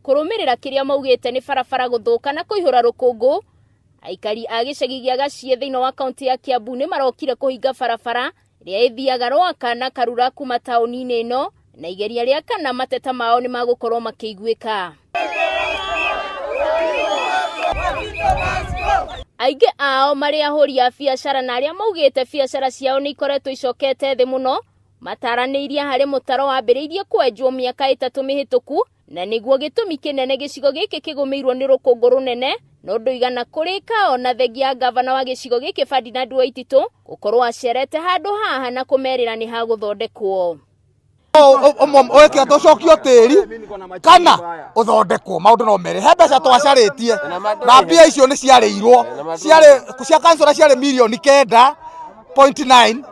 Kũrũmĩrĩra kĩrĩa maugĩte nĩ barabara gũthũka na kũihũra rũkũngũ, aikari a gĩcagi gĩa Gaciĩ thĩinĩ wa kaunti ya Kiambu nĩ marokire kũhinga barabara ĩrĩa ĩthiaga Rwaka na Karura kuma taũni-inĩ ĩno na igeria rĩa kana mateta mao nĩ magũkorwo makĩiguĩka. Aingĩ ao marĩ ahũri a biacara na arĩa maugĩte biacara ciao nĩ ikoretwo icokete thĩ mũno Mataranĩirie harĩ mũtaro wambĩrĩirie kwenjwo mĩaka ĩtatũ mĩhĩtũku na nĩguo gĩtũmi kĩnene gĩcigo gĩkĩ kĩgũmĩirwo nĩ rũkũngũ rũnene no ndũigana kũrĩka ona thengia ya ngavana wa gĩcigo gĩkĩ Ferdinand Waititũ gũkorwo acerete handũ haha na kũmerĩra nĩ hagũthondekwo. Wĩke tũcokio tĩri kana ũthondekwo maũndũ no merĩ he mbeca twacarĩtie na mbia icio nĩ ciarĩirwo ciarĩ cia kansora ciarĩ mirioni 9.9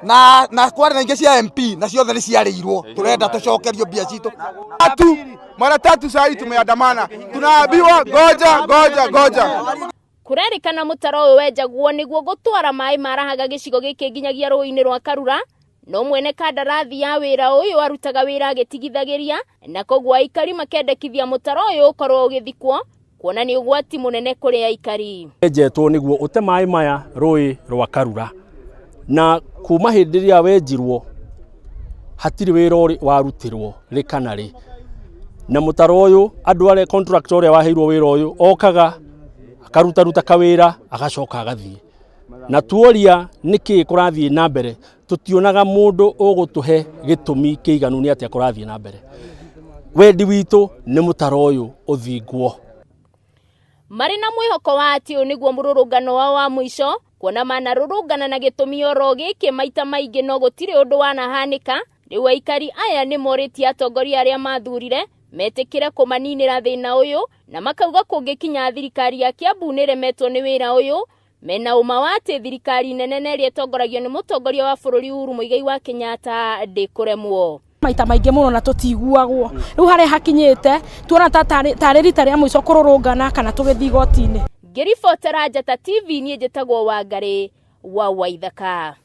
na na kwarĩ na ingĩ cia MP na ciothe nĩ ciarĩirwo tũrenda tũcokerio mbia citũ. Tatu mara tatu saa hii tumeandamana, tunaambiwa goja goja goja. Kũrerĩkana mũtaro ũyũ wenjagwo nĩguo gũtwara maĩ marahaga gĩcigo gĩkĩ nginyagia rũĩ-inĩ rwa Karura, no mwene kandarathi ya wĩra ũyũ arutaga wĩra agĩtigithagĩria na koguo aikari makendekithia mũtaro ũyũ ũkorwo ũgĩthikwo kuona nĩ ũgwati mũnene kũrĩ aikari. Wenjetwo nĩguo ũte maĩ maya rũĩ rwa Karura na kuma hĩndĩ ĩrĩa wenjirwo hatirĩ wĩra ũrĩ warutirwo rĩ kana rĩ, na mũtaro ũyũ andũ arĩa contractor ũrĩa waheirwo wĩra ũyũ okaga akarutaruta kawĩra agacoka agathiĩ, na tuoria nĩkĩ kũrathiĩ na mbere tũtionaga mũndũ ũgũtũhe gĩtũmi kĩiganu nĩ atĩa kũrathiĩ na mbere. Wendi witũ nĩ mũtaro ũyũ ũthingwo. Marĩ na mwĩhoko wa atĩ ũyũ nĩguo mũrũrũngano wao wa mũico, kuona manarũrũngana na gĩtũmi oro gĩkĩ maita maingĩ no gũtirĩ ũndũ wanahanĩka, rĩu aikari aya nĩ morĩtie atongoria arĩa mathurire metĩkĩre kũmaninĩra thĩna ũyũ na makauga kũngĩkinya thirikari ya Kiambu nĩremetwo nĩ wĩra ũyũ, mena ũma wa atĩ thirikari nene na ĩrĩa ĩtongoragio nĩ mũtongoria wa bũrũri Uhuru Muigai wa Kenyatta ndĩkũremwo. Maita maingĩ mũno na tũtiguagwo rĩu harĩa hakinyĩte tuona ta tarĩ rita rĩa mũico kũrũrũngana kana tũgĩthiĩ igoti-inĩ. Ngĩribotera Njata TV niĩ njĩtagwo Wangarĩ wa Waithaka.